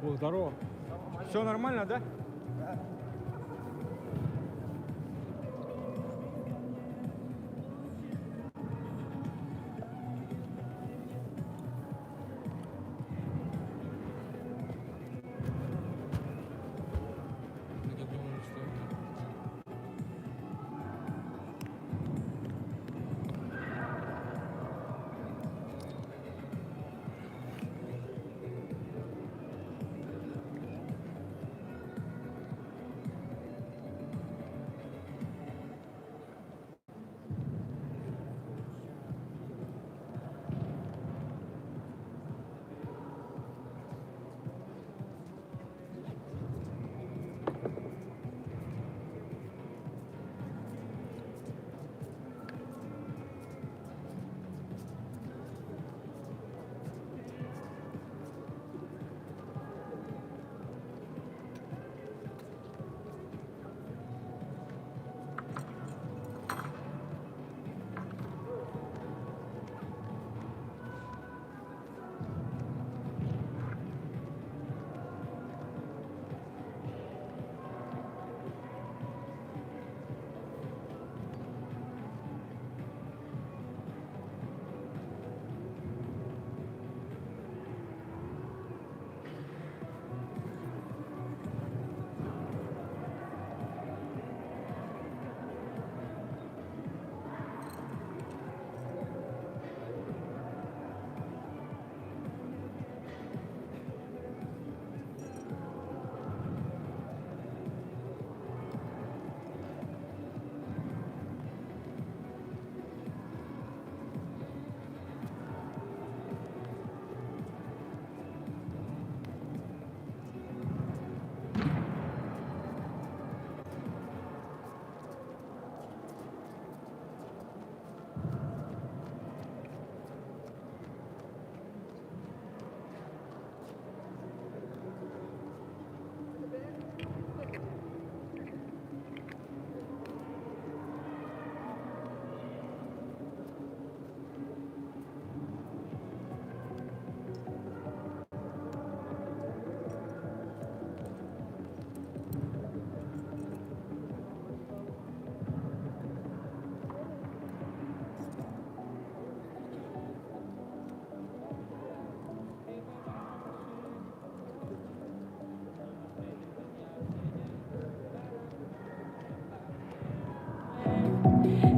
О, здорово. Все нормально, да?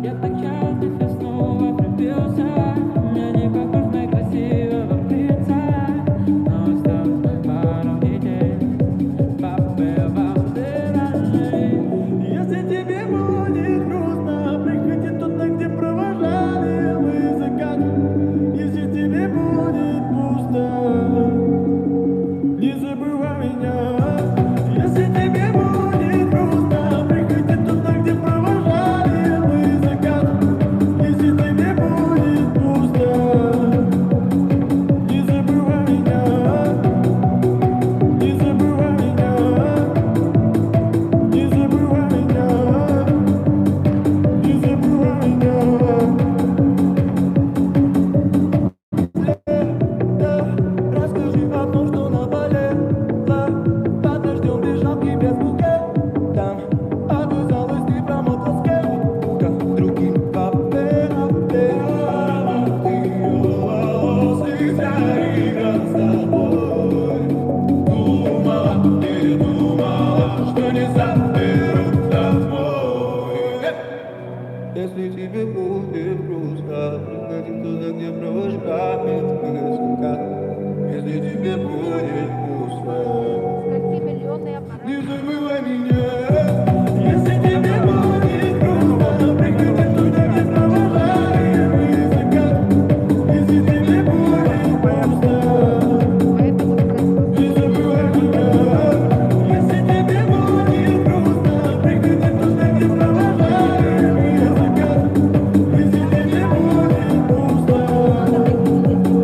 Я так счастлив, я снова влюбился. Я не похож на красивого принца, но осталось пару недель. Если тебе будет грустно, приходи туда, где провожали мы закат. Если тебе будет пусто, не забывай меня. Если тебе будет грустно, приходи туда, где провожали мы закат. Если тебе будет пусто, не забывай меня. Не забывай меня. Не забывай меня. Не забывай меня. Расскажи о том, что наболело. Под дождем бежал к тебе с букетом. Оказалось, ты промокла с кем-то другим. Аромат ее волос и заиграл с тобой. Думала, не думала, что не заберут домой. Если тебе будет грустно, приходи туда, где провожает закат. Если тебе будет пусто, Скольки миллионный аппарат? не забывай меня. Если тебе будет грустно, приходи туда, где провожает закат. Если тебе будет пусто, Поэтому спросила. не забывай меня. Если тебе будет грустно, приходи туда, где провожает закат. Если тебе будет пусто, Надо выглядеть.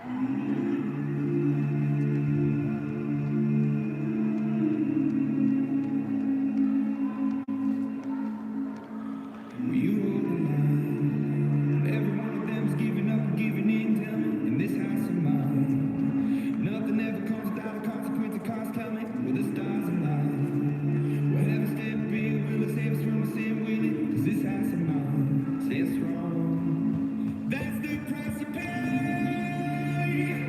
Will you hold the line? Every one of them's giving up and giving in. Tell me, in this house of mine, nothing ever comes without a consequence. Of cost. Tell me, will the stars align? Will heaven step in? Will it save us from our sin? Will it? 'Cause this house of mine stands strong. That's the price you pay.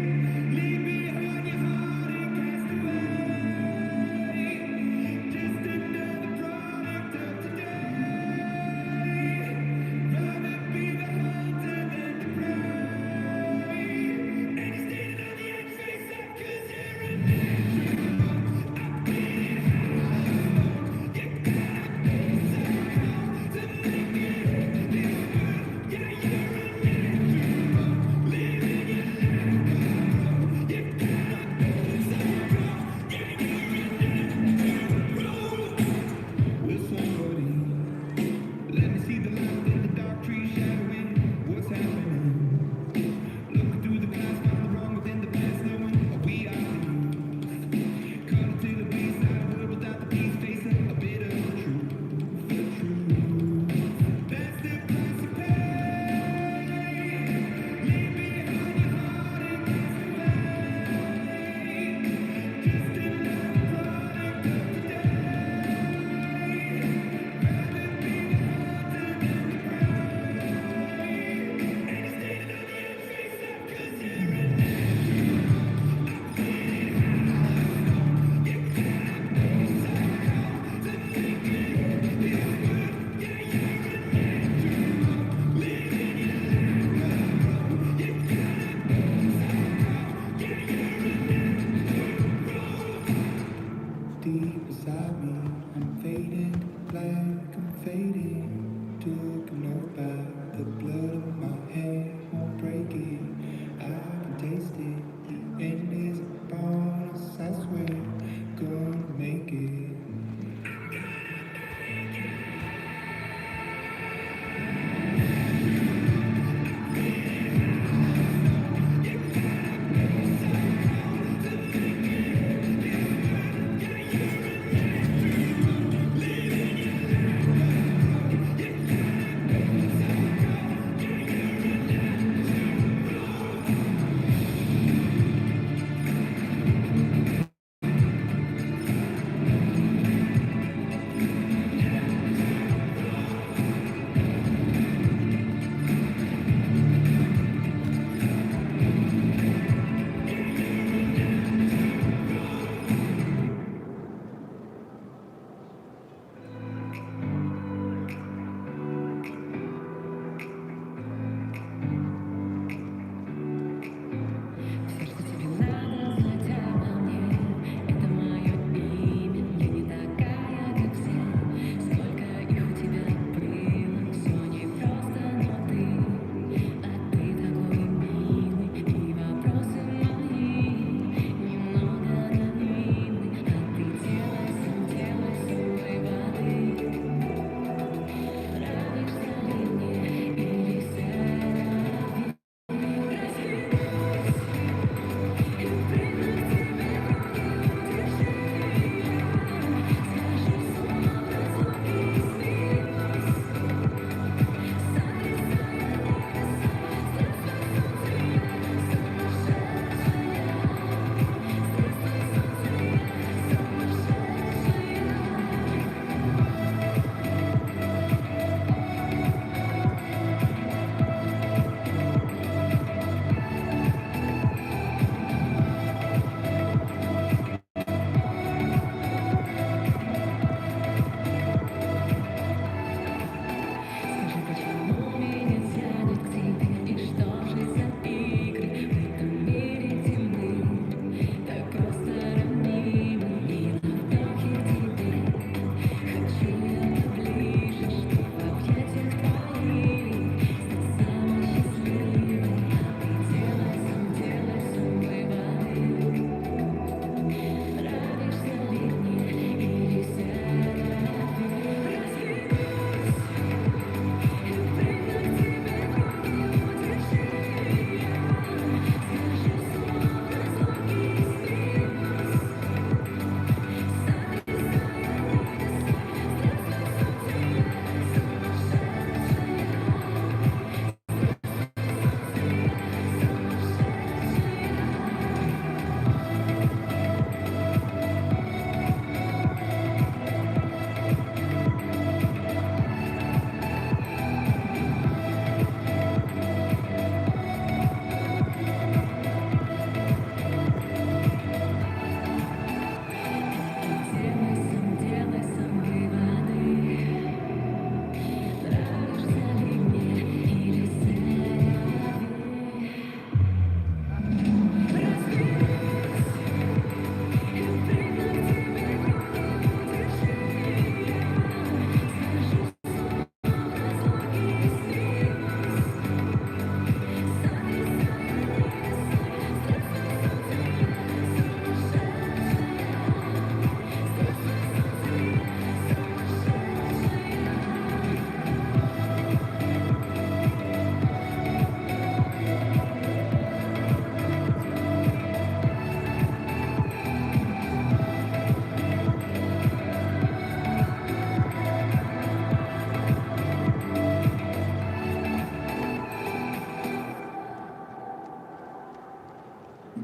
Раз,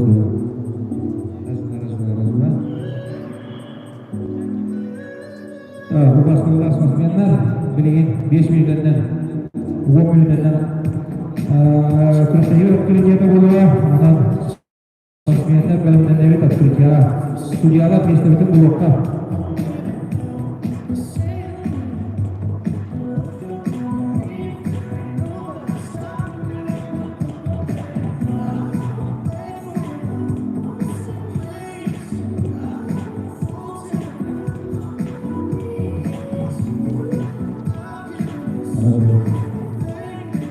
два. Раз, два, раз, два, раз, два. Убастабыллаах спортсменнар, билигин 5 мүнүүтэннэн, 10 мүнүүтэннэн красноярск открытиета буолуо. Онон спортсменнар бэлэмнэнэбит открытияҕа. Судьялар миэстэбитин булуохха.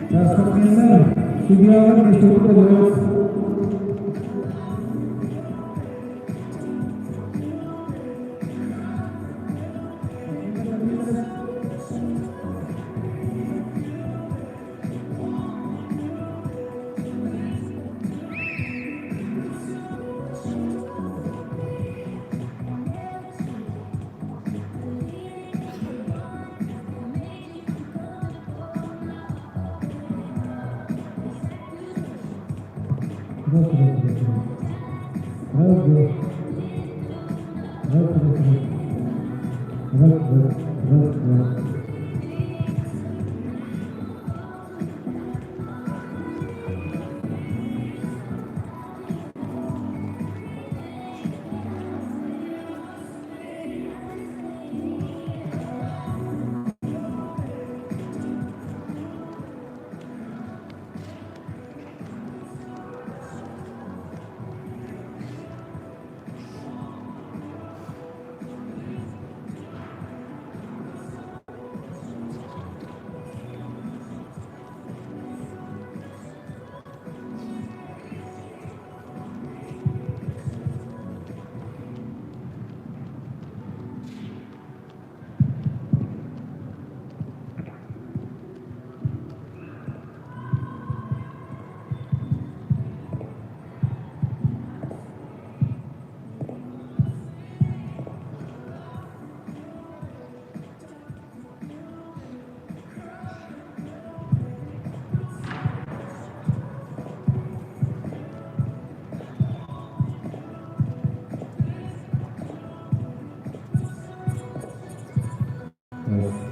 Спортсменнар, судьялар миэстэбитин булуох. Раз, раз, раз, раз. Раз, два. Раз, раз, раз. Раз, раз, раз, два. Раз,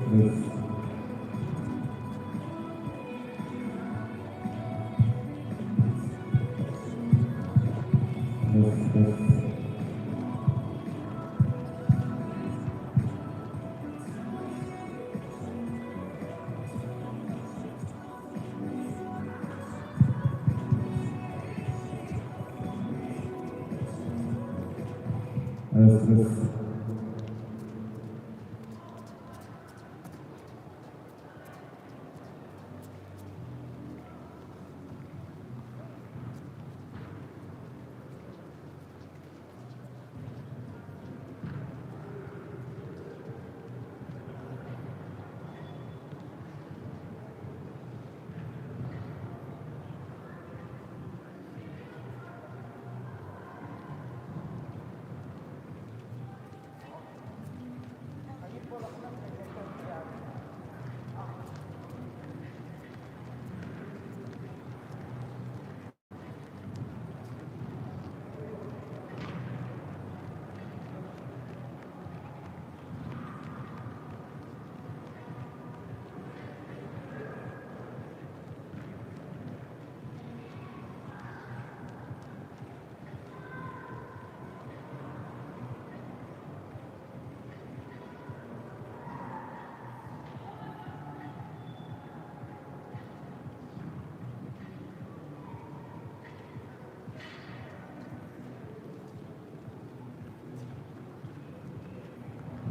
раз. Раз, раз. Раз, раз.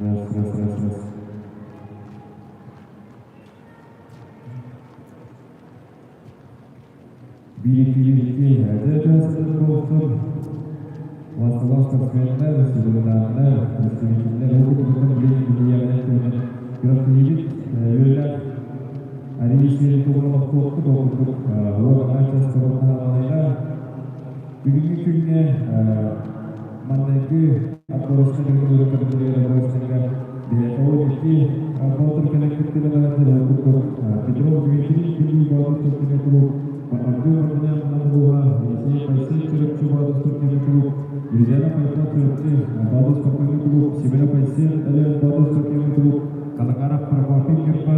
Раз, раз, раз, раз. Биир-икки, эдэр буолсун. Массалаах спортсменнар, судьялар, представителлэр ол курдук билигин билиэҕинэн туһунан күрэхтэһиибит үөрүүлээх арийсири туһунан охтуохпут ол курдук уон аҥаар чаас Бүгүҥҥү күҥҥэ маҥнайгы отборочнай көрдөрүүлэр биһиэхэ ол икки боотур кэлэн кыттыыны бараннар ол курдук. Ардур Армян Намбуга, Елисей Пайсей Чурапчы Боотур спортивный клуб, Юлиана Пайко Чурапчы Боотур спортивный клуб, Семена Пайсен Өлөөн Боотур спортивный клуб, Калакаров Прокопий Ньурба,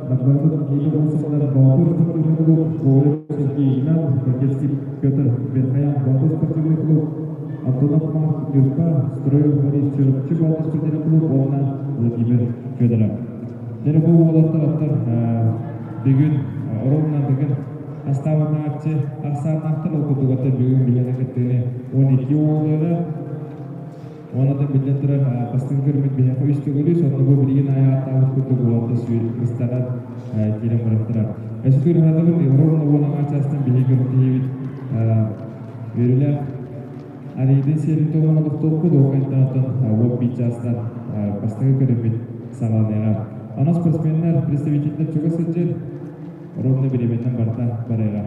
Даббарбыт Никита Усовлар Боотур спортивный клуб, Гоголев Сергей Игнатов, Гордецкий Петр Верхоян Боотур спортивный клуб, Антонов Марк Ньурба, Строев Борис Чурапчы Боотур спортивный клуб уонна Владимир Федоров. Дьэ бу уолаттар аттар бүгүн ровно бүгүн астаабынааччы ахсааннаахтар ол курдугаттар бүгүн билэн кыттыыны 12 уолуга Онон биллэн турар, бастакы көрүммүт биһиэхэ үс төгүлү, сонно бу билигин аайы ааттаабыт курдук уолаттар сүүрүк киирэн барыттара. Өссө тыырыһатабыт, ровно уон аҥаар чаастан биһиги көрүктиһибит үөрүүлээх арыйдын сиэрин туһунан олохтуохпут, ол кэнниттэн оттон уон биир чаастан бастакы көрүммүт саҕаланыаҕа. Онон спортсменнар, представителлэр чугас сылдьар, ровно бириэмэннэн барыта барыаҕа.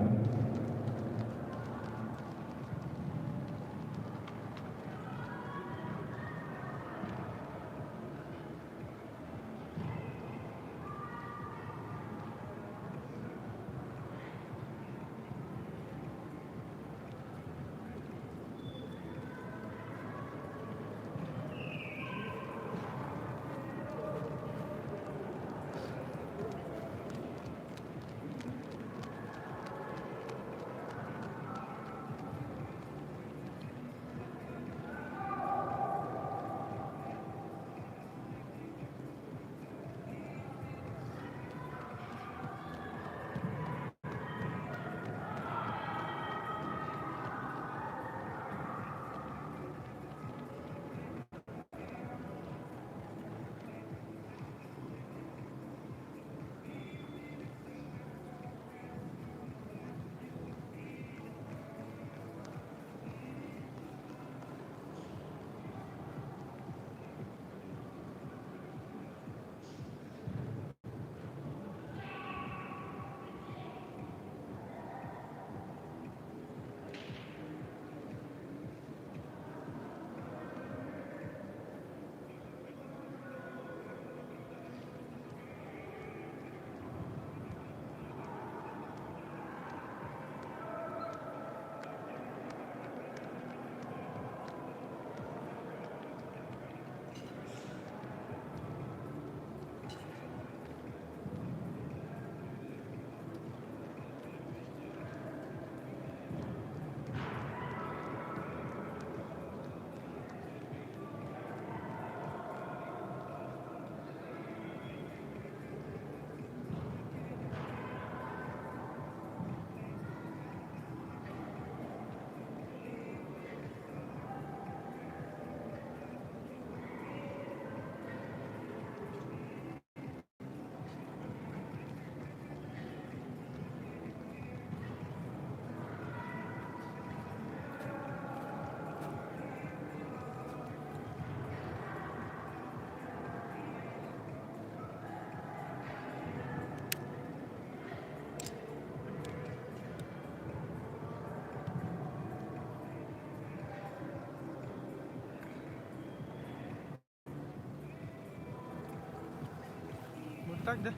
Вот так, да?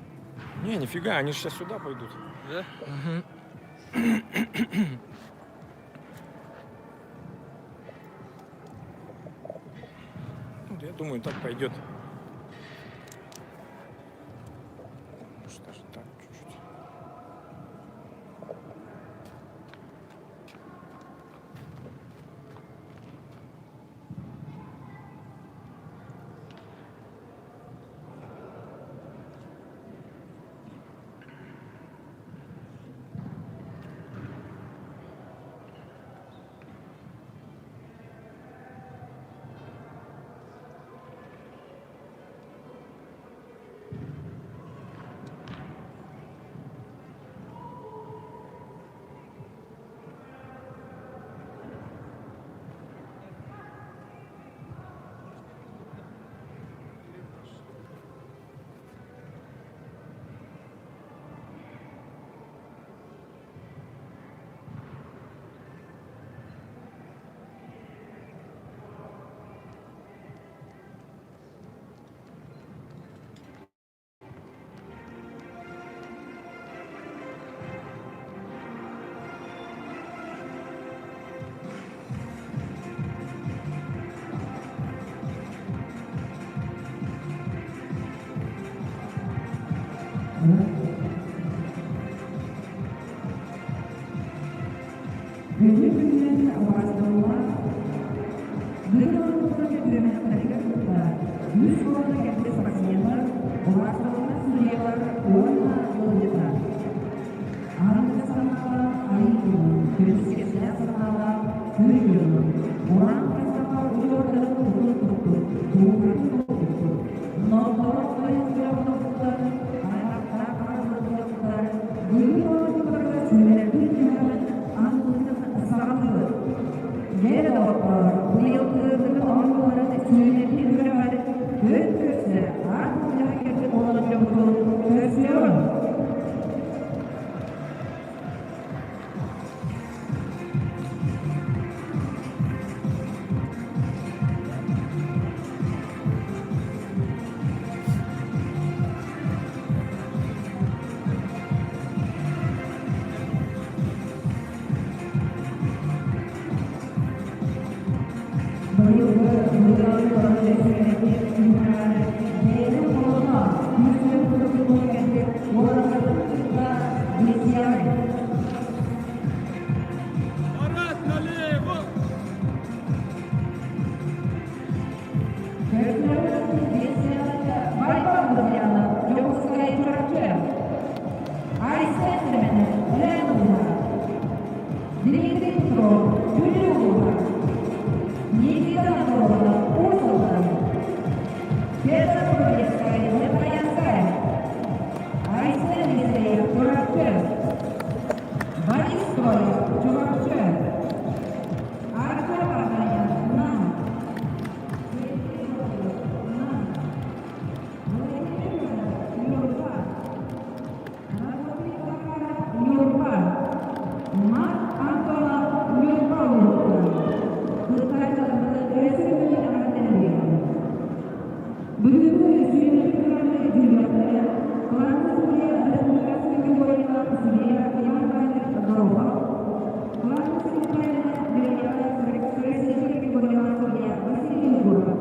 Не, нифига, они же сейчас сюда пойдут. Да? Угу. Ну, я думаю, так пойдет. Может, даже так чуть-чуть. Бүгүн күнүнэн убаастабыллаах Бүгүн түһүмэхтэригэр кытта үс уонна кэлбит спортсменнар, убаастабыллаах судьуйалар уонна ыалдьыттар. Аныгы санаалаах айыы дьонун, көмүскэллээх санаалаах күн дьонун, уран хайсаха удьуордарын тутун туппут, тууратын туппут, нордорох ойуктар, аймахтаах аҕаллар, бүгүн оонньууларга сүүмэрдиир түһүмэҕин аныгытын саҕалыыбыт. Дьэ, доҕоттоор, быйыл кыһыҥҥы оонньууларын сүүмэрдиир күрэҕэр күөн көрсө аат мунньаҕа кэлбит уолан дьоммутун көрсүөҕүҥ. Быйылгы бэйэтин холоно күүсүнэн кэлбит уолаттарбытын кытта билсиэҕиҥ. Марат, налево! Дьокуускай Чурапчы Айсен Семенов Өлөөн улууһа Дмитрий Петров Бүлүү улууһа Никита Антонов Уус Алдан Петр Павловскай Верхоянскай Айсен Елисеев Чурапчы Борис Строев Чурапчы Артур Варданян Нам Ньурба, Марк Антонов Ньурба улууһуттан. Кыттааччыларбытын өрөспүүбүлүкэ эҕэрдэлиибин. Бүгүҥҥү сүүрбэ күрэҕи дьүүллэхтэрэ Кылаанньа судьуйа республиканскай категорияҕа судьуйа Иван Иванович Горохов, Кылаанньа судьуйа Российскай категорияҕа судьуйа Василий Егоров,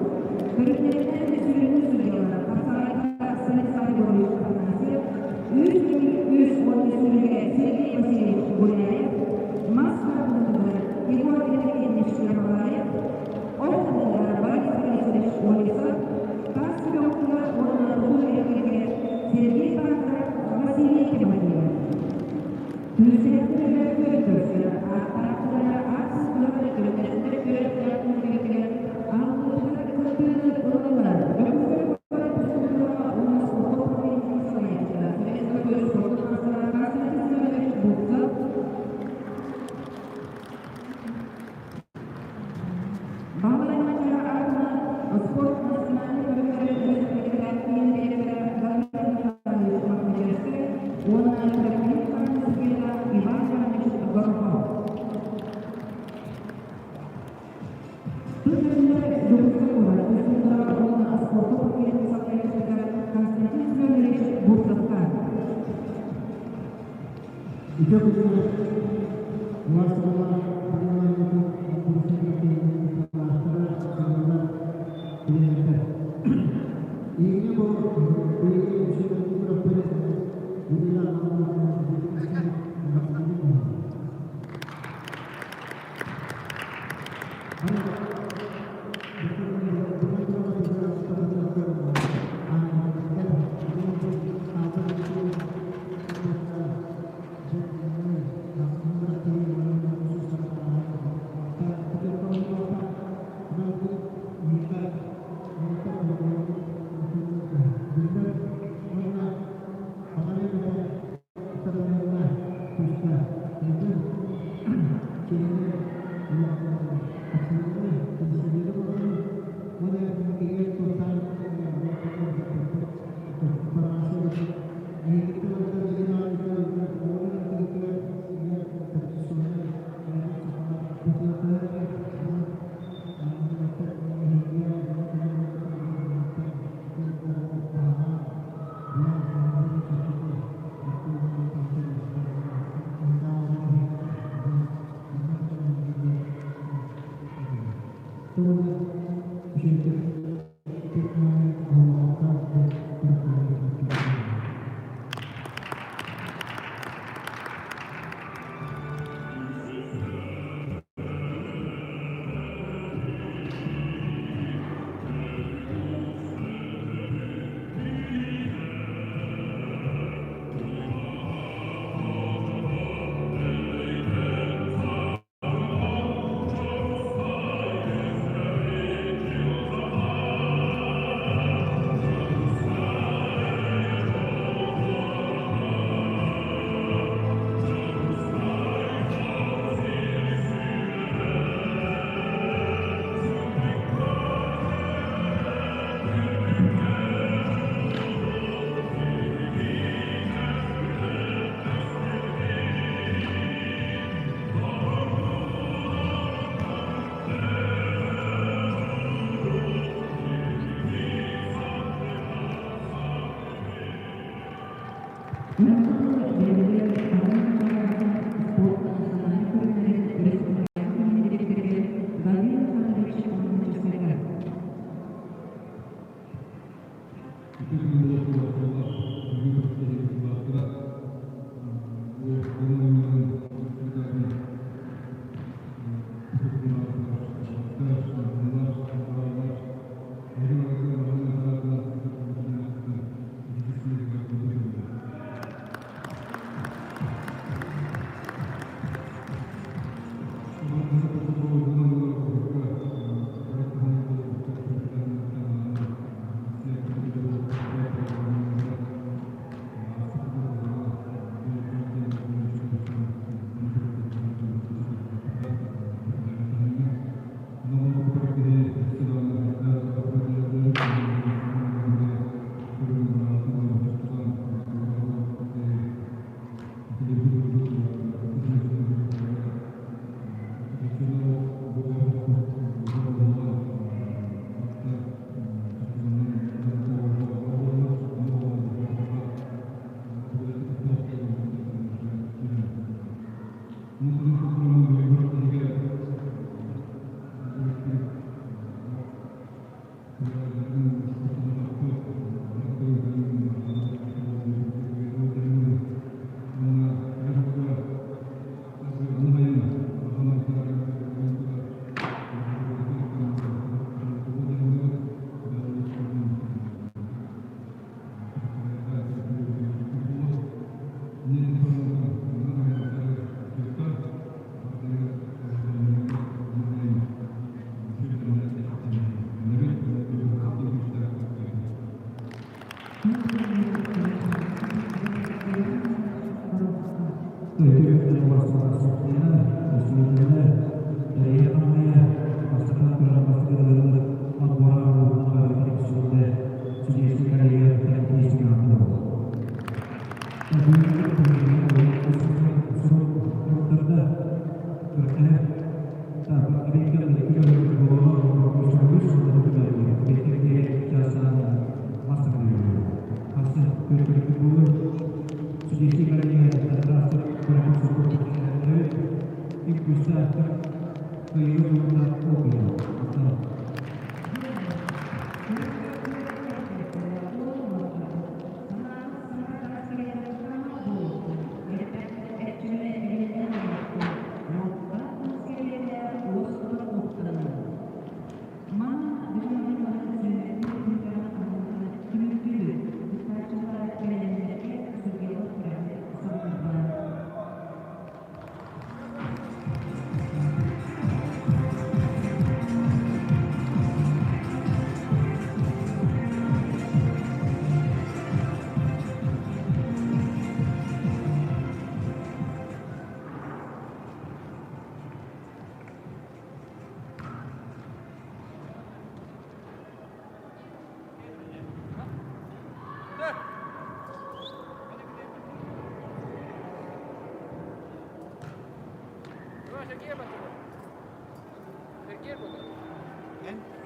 көрүҥнэринэн сүрүннүүр судьуйалар Хапсаҕайга Станислав Егорович Афанасьев, үс үс уон үс Сергей Васильевич Гуляев, мас тардыһыытыгар Егор Иннокентьевич Ермолаев, ол тардыһыыга Борис Борисович Олесов, тас сүһүөхтүгэр уонна тутуу үөрэхтэригэр Сергей Панкратов, Василий Тимофеев. Түмсээттэригэр көрсөр ааттаахтара ас көрүҥнэригэр үөрэхтээх түмүлгэтигэр ааллыытыгар кыттыыны ыллылар. Дьокуускай куорат физкультураҕа уонна спорка управлениетын салайааччыта Советскай спордун маастара Константин Семенович Бурцев Баһылай Манчаары аатынан спорт национальнай көрүҥнэрин өрөспүүбүлүкэтээҕи киин дириэктэрэ Владимир Михайлович Махначевскай уонна Төрөппүт судьуйата Иван Иванович Горохов. Тыл көрүҥнэрэ Дьокуускай куорат физкультураҕа уонна спорка управлениетын салайааччыта Константин Семенович Бурцевка. Үтүө күнүнэн Улаастабыллаах парламентын кыттыылаахтара, сыллар үлэһиттэр. Ииҥҥэ бу биһиги үчүгэйдик күрэхпит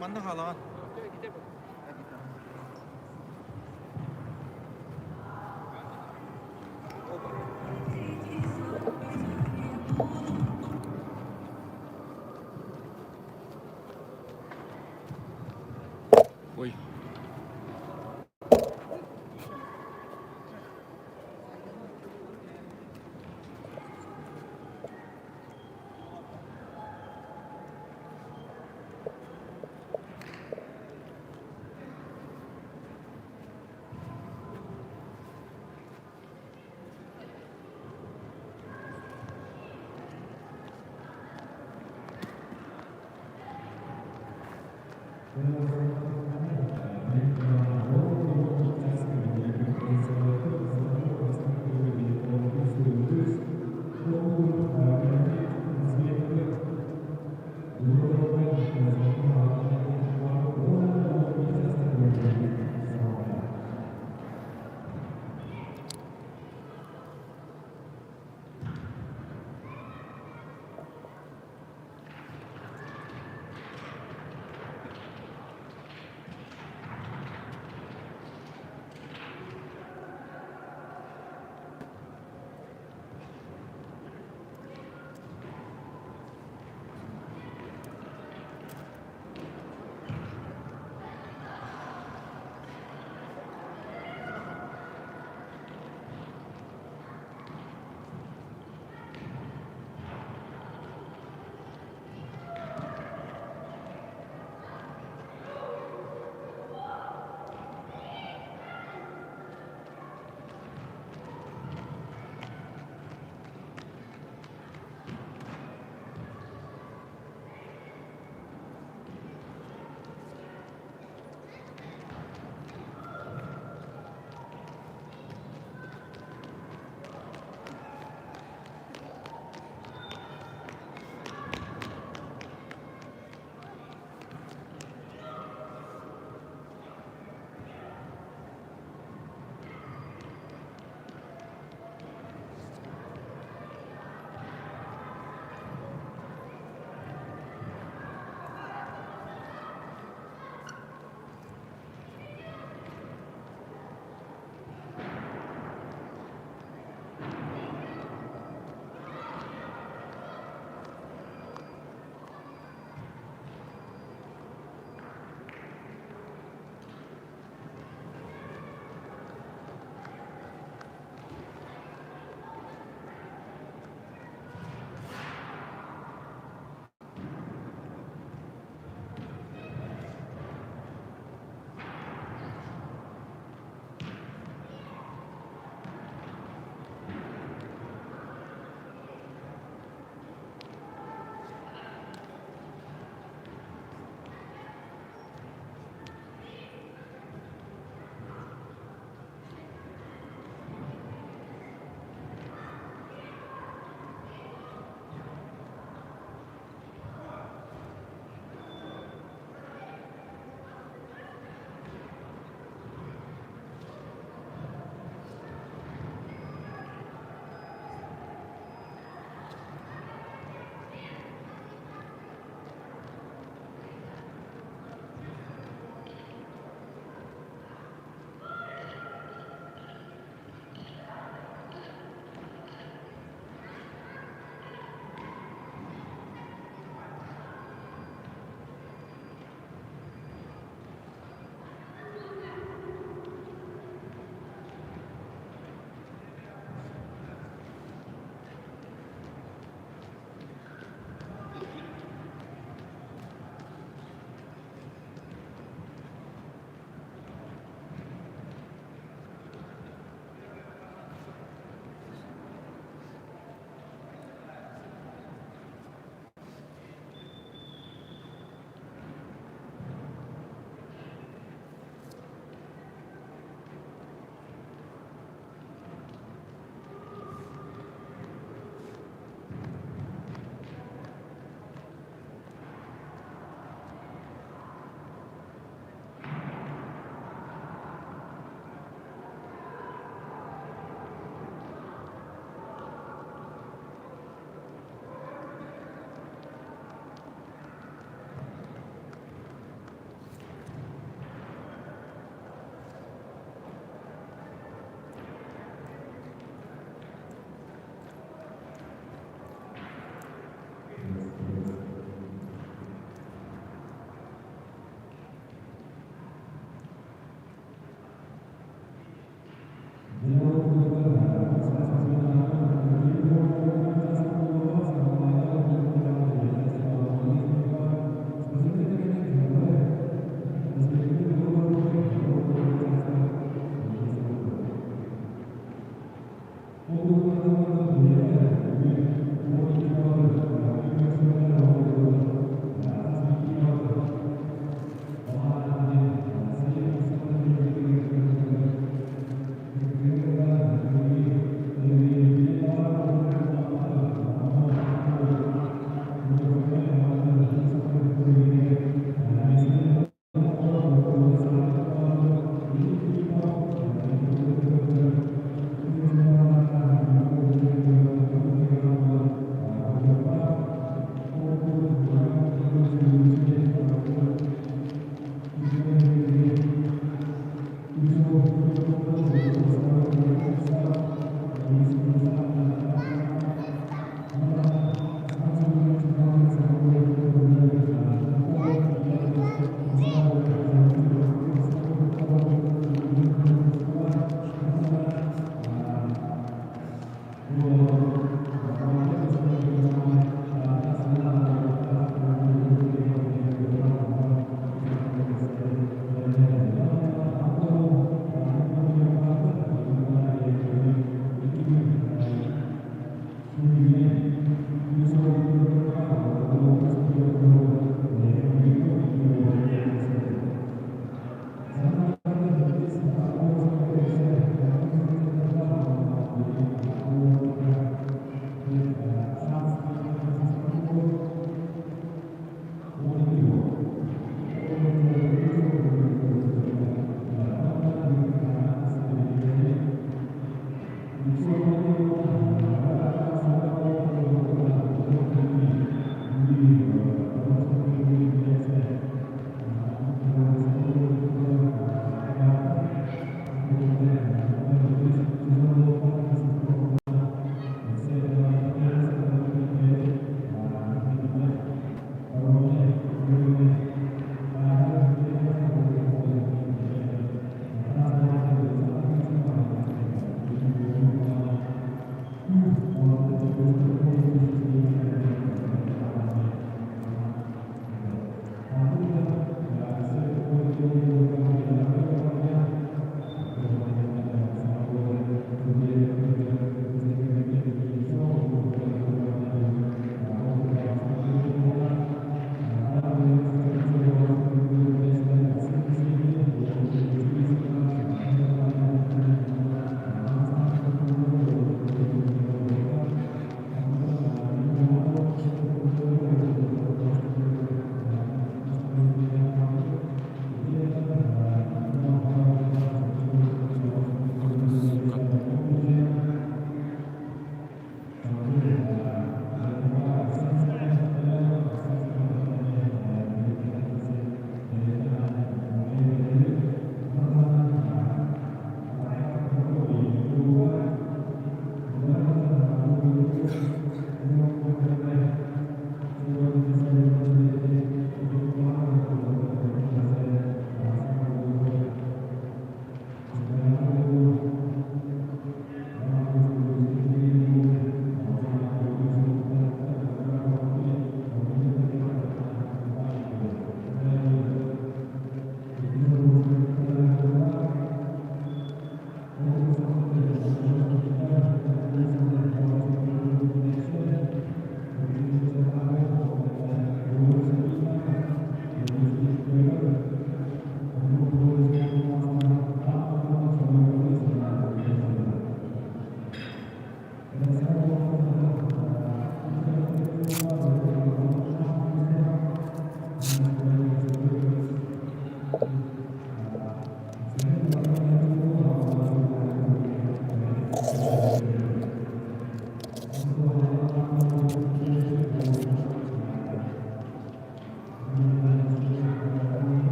Манна хаалаҕын. Ой.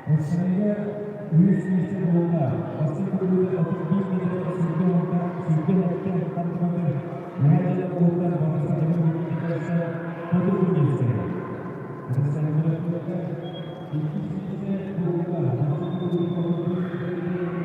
Россия үһүс миэстэ буолла. Бастакы көрүүгэ 35 миэтэрэ 110 107 сантиметр Мэһэдьэ уолуттар Батыс Никитича хотугу миэстэ. Александр иккис миэстэ буолла. Бастакы көрүүгэ 35 миэтэрэ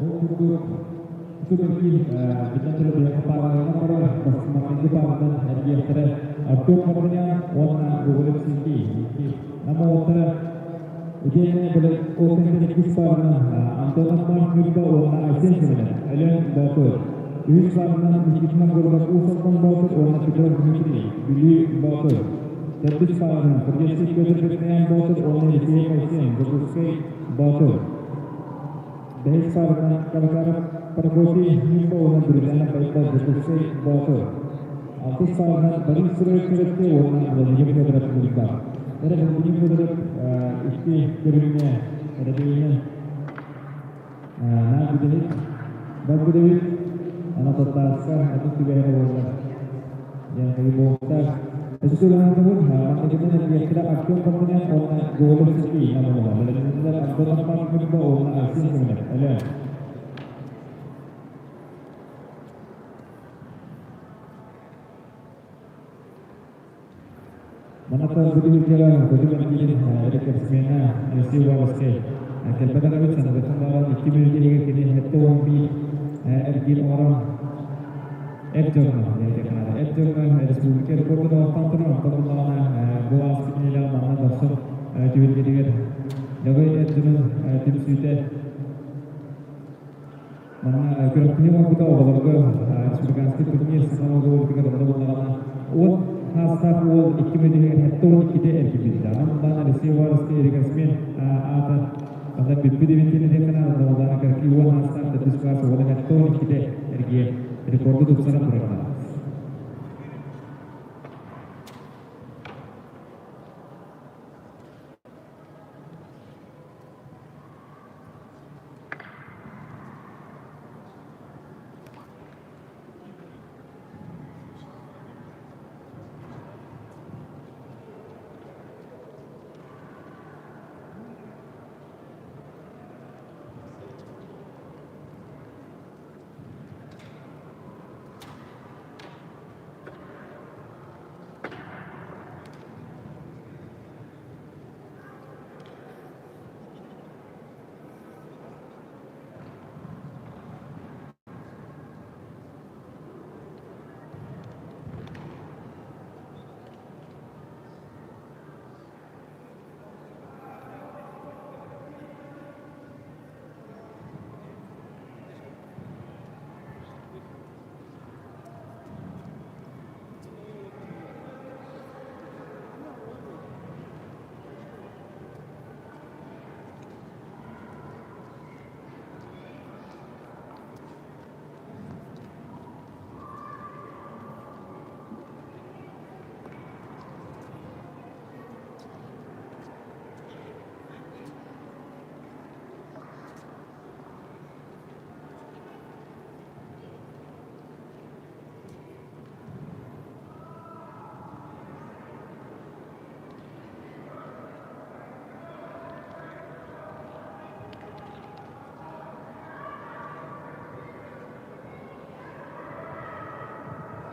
Ол курдук, ити биллэн турар биһиэхэ паараларынан барар, маҥнайгы пааранан эргиэхтэрэ Артем Моргунян уонна Гоголев Сергей. Икки Нам уолаттара итиэннэ били ол кэнниттэн иккис пааранан Антонов Марк Ньурба уонна Айсен Семенов, Өлөөн Боотур. Үһүс пааранан Никитина Горбат Уус Алдан Боотур уонна Петров Дмитрий, Бүлүү Боотур. Төрдүс пааранан Сергей Петр Бекмеян Боотур уонна Елисеев Айсен, Дьокуускай Боотур. Бэһис пааранан Каракаров Прокопий Ньурба уонна Друзьяна Байбал Дьокуускай Боотур. Алтыс пааранан Борис Сыроев Чурапчы уонна Владимир Федоров Ньурба. Эрэ Владимир Федоров икки көрүҥҥэ эрэбиинэ наар бүтэһик Баргудович Анатолтааска атын түбэһэр буолла диэн буолуохтаах. Өссө улахан манныгынан эргиэхтэрэ Артем Парминян уонна Гоголев Сергей Намолова. Бэлэмнэнилэр Антон Аппаров уонна Айсен Семенов. Өлөөн. Манна бүтүгүрдьэҕэ Бөтүҥ эргиирин рекордсмена Алексей Уваровскай кэлбэт аҕабыт санатыттан баҕаран икки мүнүүтэ иһигэр кини 71 эргиир оҥорон эр дьоҥҥо эр дьоҥҥо республика рекордун олохтоон туран онтон буллаҕына бу ааспыт нэдиэлэҕэ манна дохсун түһүлгэтигэр Лөгөй эр дьонун түмсүүтэ Манна күрэхтэһии оҥорбута оҕолорго республиканский турнир саха оҕолоргутугар онно буллаҕына уон хаастаах уол икки мүнүүтүгэр сэттэ уон иккитэ эргийбитэ. Онон Алексей Уваровский рекордсмен аата онно бүппүт ивентин диэххэ наада карки уон хаастаах төрдүс класс уола сэттэ уон иккитэ эргийэ рекорду тупсаран турар.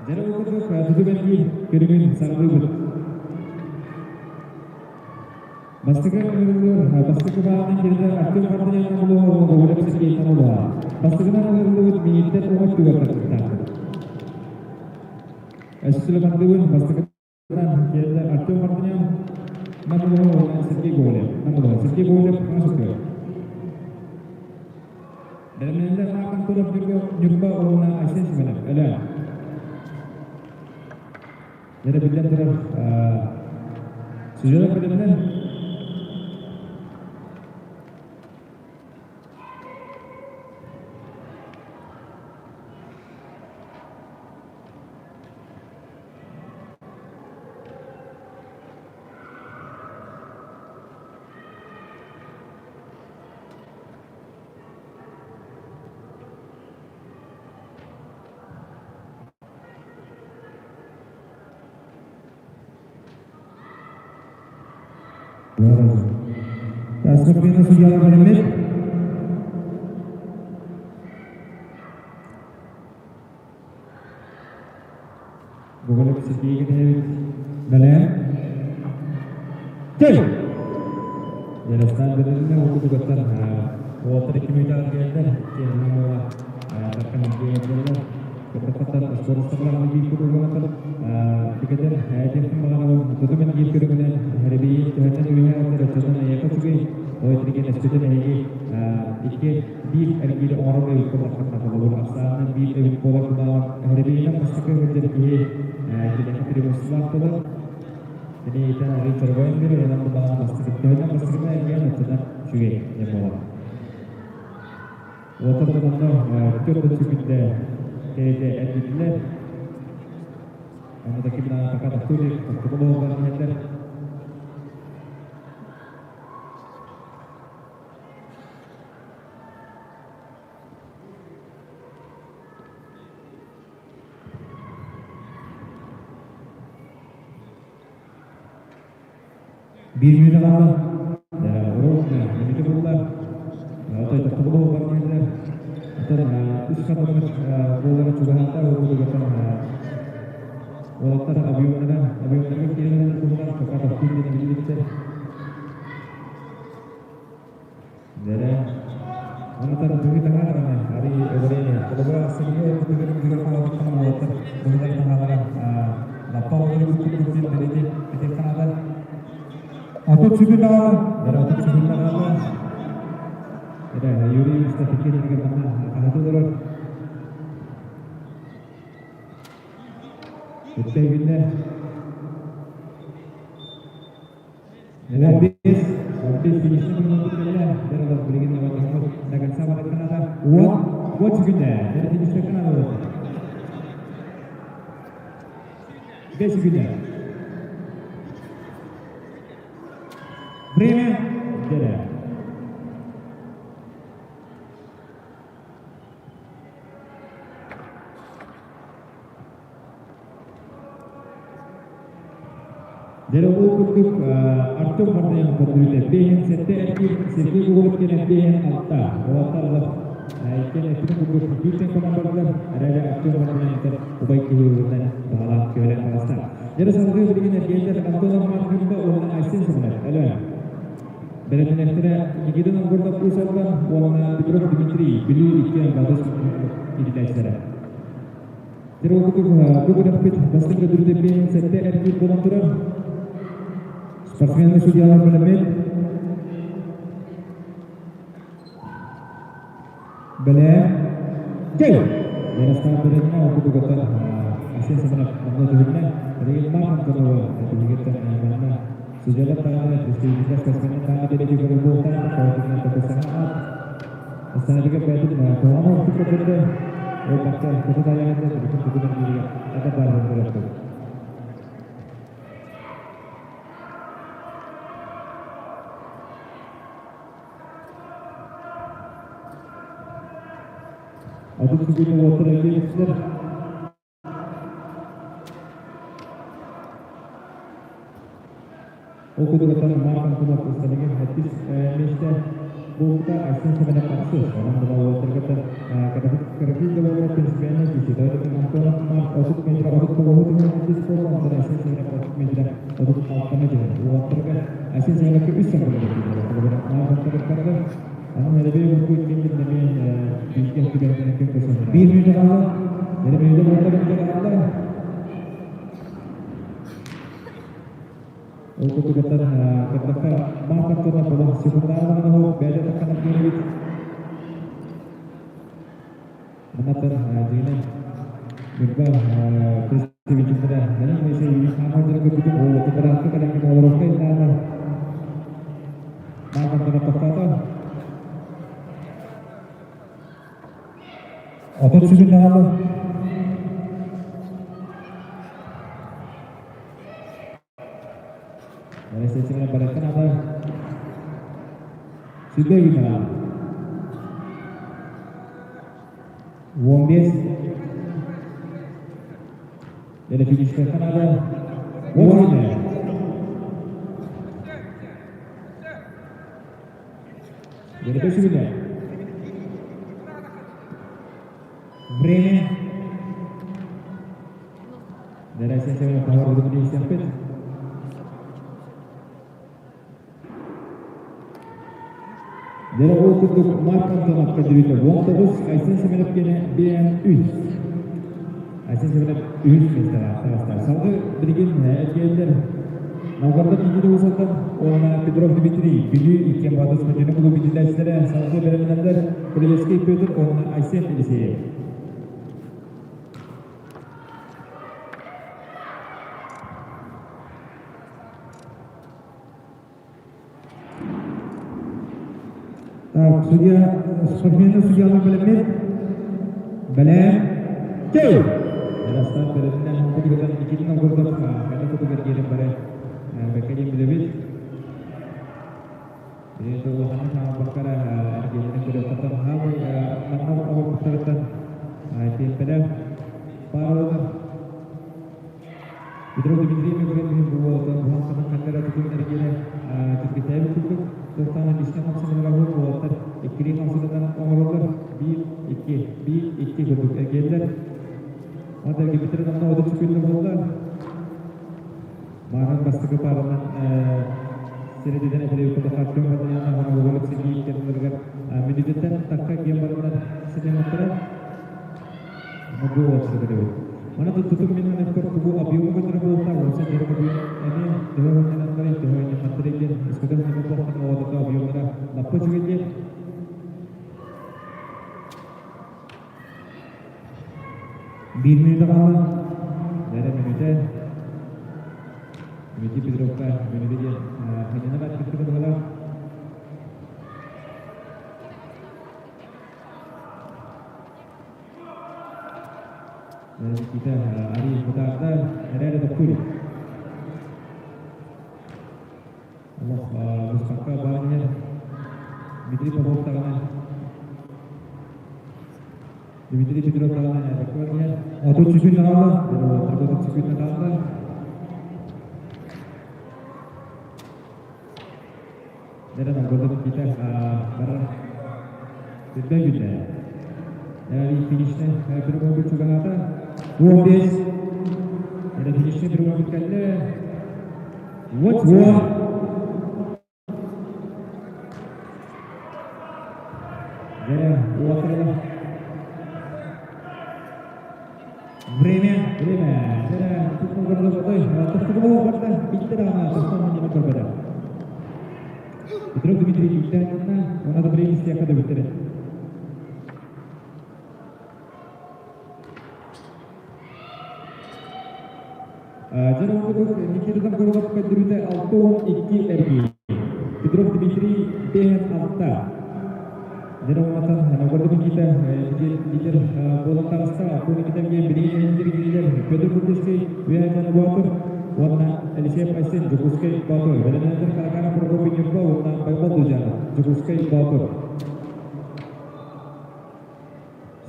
Дьэ ол курдук туту-бэлиир көрүҥүн саҕалыыбыт. Бастакы ыҥырыллыбыт бастакы баалынан киирдэ Артем Мартыненко Олуһа уонна Гоголев Сергей Олуһа. Бастакынан ыҥырыллыбыт минииттэр уҥа өттүгэр тахсыбыттаахтар. Өссө бардыбын бастакынан киирдэ Артем Мартынян Нам Олуһа уонна Сергей Гоголев. Нам Олуһа. Сергей Гоголев хаҥас өттүгэр. Бэлэмнэнэллэр Марк Антонов Ньурба уонна Айсен Семенов. Өлөөн. Эрэ биллэн турар, судьялар бэлэмнэр. Спортсмены судьялар бэлэммит. Гоголев Сергей кэтэһэбит. Бэлэм. Кэл! Яростан бэлэмнэ окутугаттан уолаттар икки мүнүүтэ кэллэр. Киэннэ буола таркан киэннэллэр. Кытта спорттарга биир куруугунатар тикетер этиэхпин баҕарабын туту мен биир көрүҥүнэн хэрбии төһөннөн үөһэ отар оччотон эйиэхэ үчүгэй ол итирген өспүтүн эһиги икки биир эргиири оҥорор эбит буоллаххытына холобур ахсаанынан биир эбит буолар буоллаҕа хэрбиинэн бастакы сылдьар киһи киниэхэ преимуществолаах буолар кини итэн арый чорбойон биэрэр онон буоллаҕына бастакы төһөннөн бастакынан эргийэн оччотон үчүгэй диэн буолар. Уотар онно төрт сүкүндэ кэриэтэ эргийдилэр. Онно да ким даҕаны пока тохтуу илик, тохтуку буолан иһэллэр. Биир мүнүүтэ хаалла. Ровно мүнүүтэ буолла. Отой тохтобул буолбар дииллэр. Оттон үс хатылымыт буолара чугаһаата, ол курдугаттан уолаттар объемнара объемнарга киирэн туһунан пока тохтуур диэн биллибиттэр. Дэрэ. Онотар быһыы таһаарана, арый өвөрени. Холобура, сырыы ордугар үрдүгэр холоотуттан уолаттар быһыылар таһаалара лаппа олорбут курдук диэн бэлиэтии этиэххэ наада. 30 секунд даҕаны. Дэрэ 30 секунд даҕаны. Эрэ, Юрий Статикенерге манна хаһыты олорор. Өттөйгүннэ. 15, 15 финишный прямой кэллэ. Дэр билигин до конца барыктаната. 10, 10 секунда. Дэр финишный канада. 5 секунда. Время. Дэрэ. Дьэ ол курдук Артем Мартынов көрдөрүүтэ биэһин сэттэ эргиир, Сергей Гоголев кэлэн биэһин алта. Уолаттар олох иккиэн эппитин курдук биир тэҥ хонон бардылар. Эрээри Артем Мартынов убай киһи быһыытынан баҕалаах күөлээн таҕыста. Дьэ салгыы билигин эргиэллэр Антонов Марк уонна Айсен Семенов Өлөөн. Бэлэмнэнэхтэрэ Никита Новгородов Уус Алдан уонна Петров Дмитрий Бүлүү иккиэн Балтас иитиллээччилэрэ. Бу күрэхпит бастыҥ көрдөрүүтэ сэттэ эргиир буолан турар. Спортсмены судьялар бэлэммит. Бэлэм. Кэл! Ярослав Берегина окутугаттан Айсен Семенов онно түһүннэ. Билигин Марк Антонова биһигиттэн манна судьялар даҕаны представитель спортсмены даҕаны бэлиэтии көрөр буолуохтаах. Тоҕо такой саҥа аат. Астанатыгар бэйэтин куһаҕан оҕустук көрдөрдө. Ол бакка хоту тайаҕында бүтүн тутун эргииригэр ата баар буолар. Атын сүгүнү уоттар эргиирсилэр. Ол курдук Марк Антонов истэригэр сэттис миэстэ. буолбута Айсен Семенов ахсыс. Онон була уолаттарга кыракый да буоллар принципиально киирсии. Тоҕо Антонов Марк 30 метр 39 түһэн иккис буолла, онтон Айсен Семенов 30 метр 36 түһэн. Уолаттарга Айсен Семеновка үс саҥа буолла. Марк Аны Нэребей бургуй кэлин эмиэ бииргэ түбэһиннэргэ көсөннөр. Биир мүнүүтэ хаалла. Нэрэ мүнүүтэ буолла мүнүүтэ хаалла. Ол курдугуттан кырдахха маахаттана болон секундаалаҕына ол бэйэ тахханар диэбит. Манаттан дьиҥинэн Ньурба представителлэрэ Нэрэ Моисеевич хаамардары көрбүтүм ол кытараахта кэлэн олорохто иннаанар Маахаттана тохтоото. 30 секунд хаалла. Естественно, барыттан ата сүбэ гына 15. Yana finishga Kanada 10. Yana 5 секунд. Время. Dari saya power 25. Дьэ ол курдук Марк Антоновка дебюта 19, Айсен Семенов кene 5 Айсен Семенов үһүс миэстэҕэ таҕыста. Салгыы билигин эргиэллэр Новгородов Никита Усалтан уонна Петров Дмитрий Бүлүү иккиэн Боотур спортивнай клуб иитиллээччилэрэ салгыы бэлэмнэнэллэр Кулевецкий Петр уонна Айсен Елисеев. Так, судья, спортсмены судьялар бэлэммит. Бэлэм. Кей! Растан бэлэмнэн кутугутан Никита Новгородов ханна кутугар диэн бары бэккэ диэн билэбит. Билигин улаханнык хаалбаккара эргиэлэрин көрүөххүттэн хаамай манна оҕолбуттарыттан тиэмпэлээх баар буолар. Петров Дмитрий Микронович бу уолаттан уһун ханан ханнара тутун эргиэлэ түргэтээбит курдук туохтаана бискэ хамсанара уолаттар иккилии хамсанан оҥороллор биир икки биир икки курдук эргиэллэр. Онон эргийбиттэрин онно 30 секунда буолла. Маанан бастакы пааранан сирэдиден этэрэ кулахаттын Валерьяна Хонологолов Сергей кэннилэригэр мүнүүтүттэн такка киэн бараннар сынньаммыттара. Бу уопсай эбит. Маны тутум мин өнөккөр тугу объему көтөрө буолта, уопсай дьарык объем эмиэ төһө хонньананнарый, төһө ойньамматтарый диэн искотох ньыма буохтан оҕотото объемнара лаппа үчүгэй диэн. Биир мүнүүтэ хаалла. Бэрэ мүнүүтэ. Дмитрий Петровка мүнүүтэ диэн ханньана баттыктыгы быһалаах. Никита Арий бытаарда эрээри тохтуур. Олох быспакка баран иһэр Дмитрий Попов даҕаны Дмитрий Петров даҕаны бэккэ баран иһэр. 30 секунд хаалла. 30 секунд хаалла. Дэрэ Новгородов Никита барар Сүрбэ күнэ. Финишне бір он чугаһаата. 15. Эрэ финишне бір он кэллэ. Вот вот. Дэрэ уотырла. Время. Время. Дэрэ тут Новгородов отой. Тохтоҕо барда. Биттер ана тохтон манньана көрбөтө. Петров Дмитрий Викторовна, она добрее истиэхэ да бүтэрэ. Дьэ, курдук Никита Новгородов көрдөрүүтэ 62 эргий. Петров Дмитрий 56. Дьэ, онтон Новгородов Никита лидер буолан таҕыста. 62 эргий билигин лидер Петр Курдецкий Үөһээ Боотур уонна Алексей Айсен Дьокуускай Боотур. Бэлэмнэнэр Каракана Прокопий Ньурба уонна Байбал Дузянов Дьокуускай Боотур.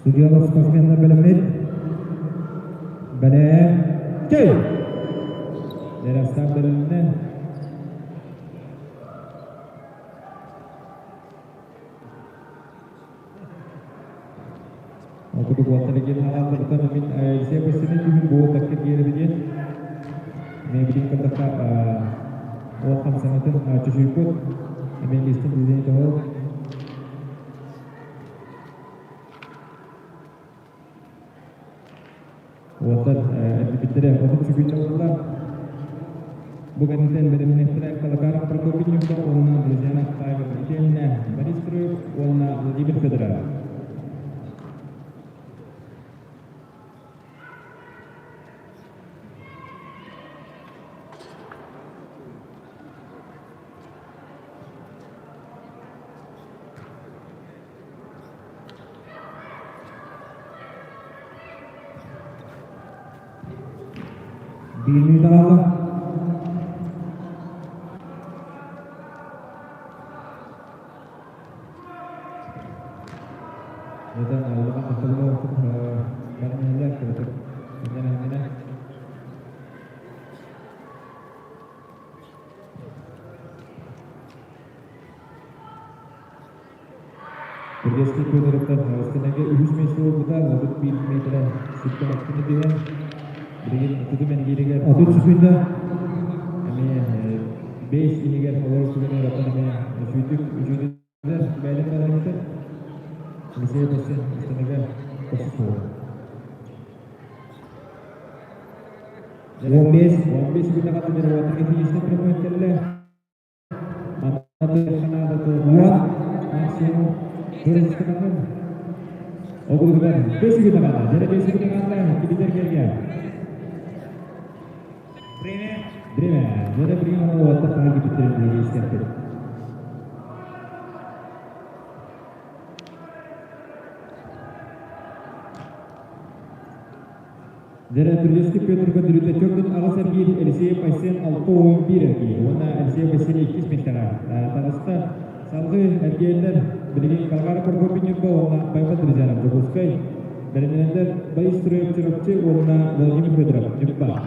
Судьялар спортсменнар бэлэммит. Бэлэм. Кей! Дәрәстан бэлэмнэн. Ол курдук уолаттар иккиэн хаалааттарыттан мин Алексей Васильевич күһүн бу уолаттарга биэрэбин. Мен билин көрдөххө уол хамсанатын чочуйбут. Мен истин дизайн тоһол. Уолаттар эрдибиттэрэ 30 секунда буолла. Бу кэнниттэн бэлэмнэхтэрэ Калакаров Прокопий Нюрба уонна Друзьянов Павел итиэннэ Борис Строев уонна Владимир Федоров. Биир мүнүүтэ хаалла. Этэн улахан махталга бэрнэллэр кыбытык иннэнэ Кыргызский Федоровтан Астанага үһүс миэстэ буолбута, 31 метрэ сүттэн аттыны түһэн, билигин тутум эргииригэр 30 секунда. Эмиэ бэс иһигэр олорор түгэнигэр оттон эмиэ үчүйдүк үчүйдүлэр бэйэлэрин бэлэмнэтэ. Алексей Бассин Астанага тохсус буолла. 15. 15 секунда хатан дьарыгы финишный прямой кэллэ. Максимум Огулугар 5 секунда хаалла. Дьэрэ 5 секунда хаалла. Кибитер кэргэ. Время. Время. Дьэрэ билигин аны уоттар хаһан кибиттерин билиги истиэхпит. Дьэрэ Трудецкий Петр көрдөрүүтэ түөрт аҕыс эргиир, Елисеев Айсен 61 эргиир уонна Елисеев Василий иккис миэстэҕэ таҕыста. Салгыы эргиэллэр билигин Калгара Прокопий Ньурба уонна Байбал Друзьянов Дьокуускай, бэлэмнэнэллэр Борис Строев Чурапчы уонна Владимир Федоров Ньурба.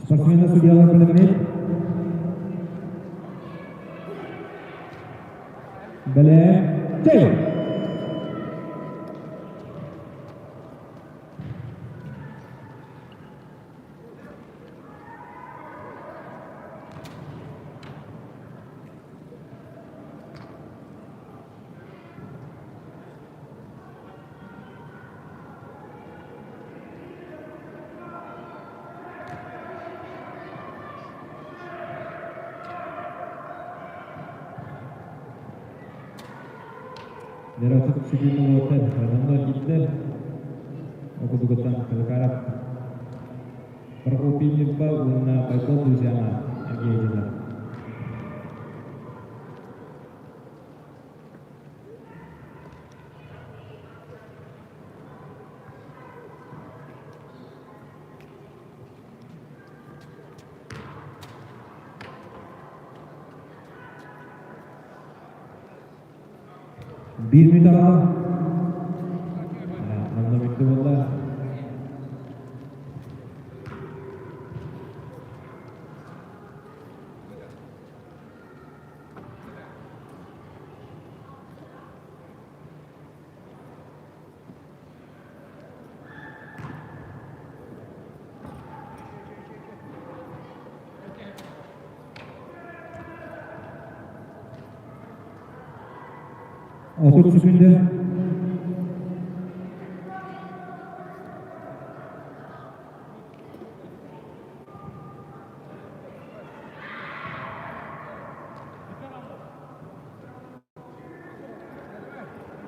Спортсмены судьялар бэлэмнээх. Бэлэм. Чэй! Дөрөтүк сүгүн уотар, адамдар гиттер, окудугуттан Калыкарап, Прокопий Ньурба уонна Байбал Друзьяна эргийэллэр. Биир мүнүүтэ хаалла. Манна бүттэ буолла. 30 секунда.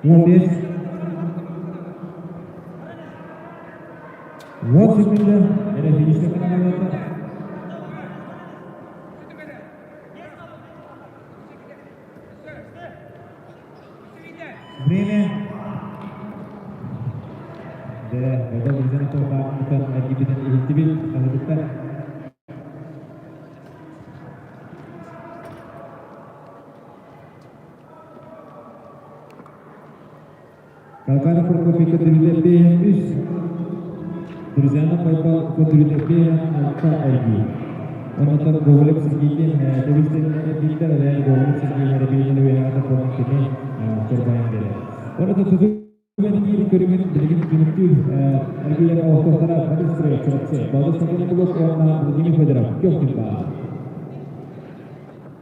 15. 10 секунда. Эрэ финишке каналата. Время. Дэ, Байбал Друзьяна тоҕо эргибитин иһиттибит, хаһытыттар. Калкана Прокопий көрдөрүүтэ 5 3, Друзьяна Байбал көрдөрүүтэ 5 6 эргиир. Онтон Гоголев Сергейдин тэбистэринэ эргиттэр эрэ Гоголев Сергей эрбиинин үөһэҕэ буолан кини чорбойон биэрэр. Онон тутуу биир көрүҥүн билигин түмүктүүр эргийэр олохтоохторо Борис Строев Чурапчы, Балыс Сокольников уонна Владимир Федоров Көхтүн баар.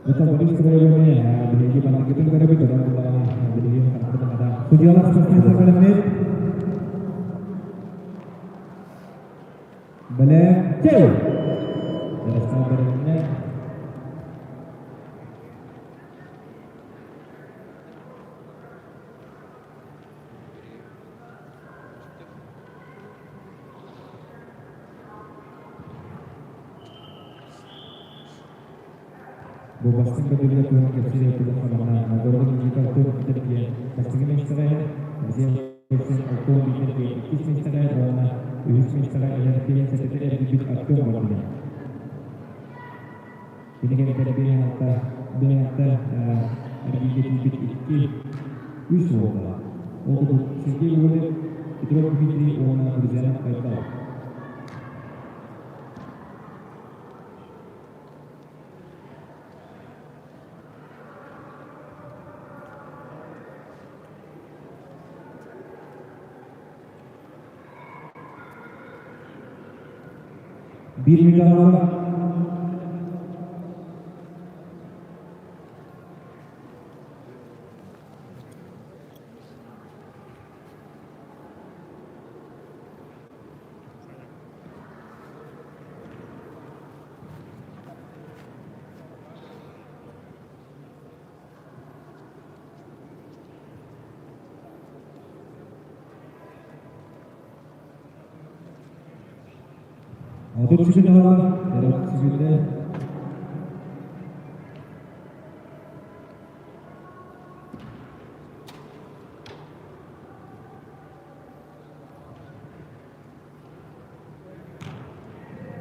Это Борис Строеваны биһиги банныкытын көрөбүт, онон буллаҕына билигин харахпытын хата. Судьялар спортсменнар бэлэмнэр. Бэлэм. Чэй! Дәрестан бэлэмнэр. Бу бастыҥ көтүллэ туһунан кэпсиир тугун хабанна Новгород Никита Артем Питерге бастакы миэстэҕэ иһэр, Алексей Алексей Алтон Питерге иккис миэстэҕэ уонна үһүс миэстэҕэ иһэр Пиэн сэтэтэ эргийбит Артем Бородин. Кини кэнниттэн биэн алта эргийгэ тиийбит икки үс уоллаах. Ол курдук Сергей Гоголев, Петров Дмитрий уонна Друзьянов Айтал. Биир мүнүүтэ. 30 сүгүн аҕала, 30 сүгүнэ.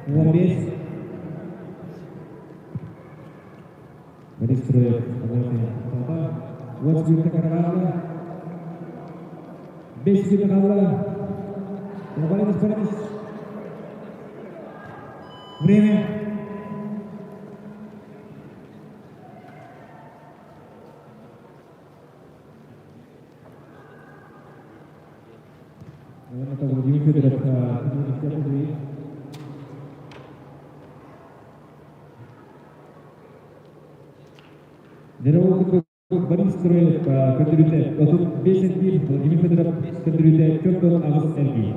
15. Борис Строев 30 сүгүнэ караҕаалла. 5 сүгүнэ хаалла. Борис, Борис. Время. Уонна Владимир Федоров түмүктэр. Дьэ ол курдук Борис Строев көрдөрүүтэ 35 эргиир, Владимир Федоров көрдөрүүтэ 48 эргиир.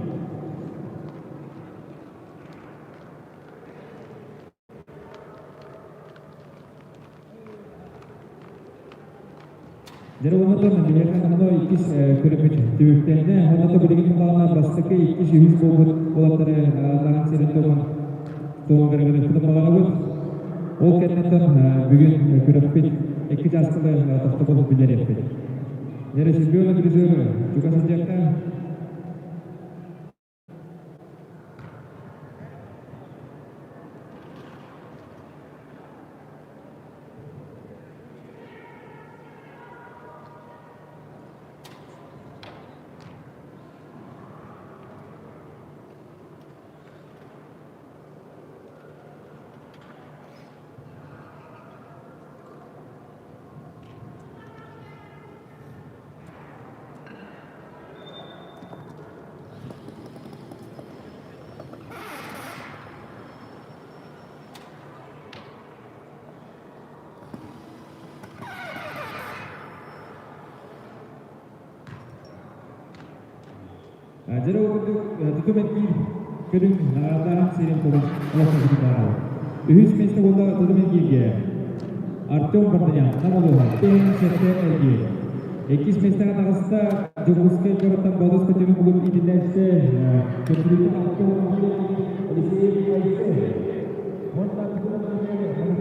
Дьэ онтон биһиэхэ номнуо иккис көрүммүт түмүктэннэ. Онно билигин буллаҕына бастакы иккис үһүс буолбут уолаттары наҕараадалаан сирин туһунан туһун көрөбүт баҕарабыт. Ол кэнниттэн бүгүн күрэхпит икки чаастылы тохтобул биллэриэхпит. Дьэ чемпион призеры чугас сылдьыахха. Дьэ ол курдук тутум эргиир көрүҥ наҕараадалаан сирин тобун олохтоохтук баарабыт. Үһүс миэстэ буолла тутум эргииргэ Артем Варданян, Нам улууһа, 7 эргиир. Иккис миэстэҕэ таҕыста Дьокуускай куораттан Болус Петрович Булун иитиллээччи Көпүлүтэ Артем Алексеев Алексеев. Уонна тутум эргиир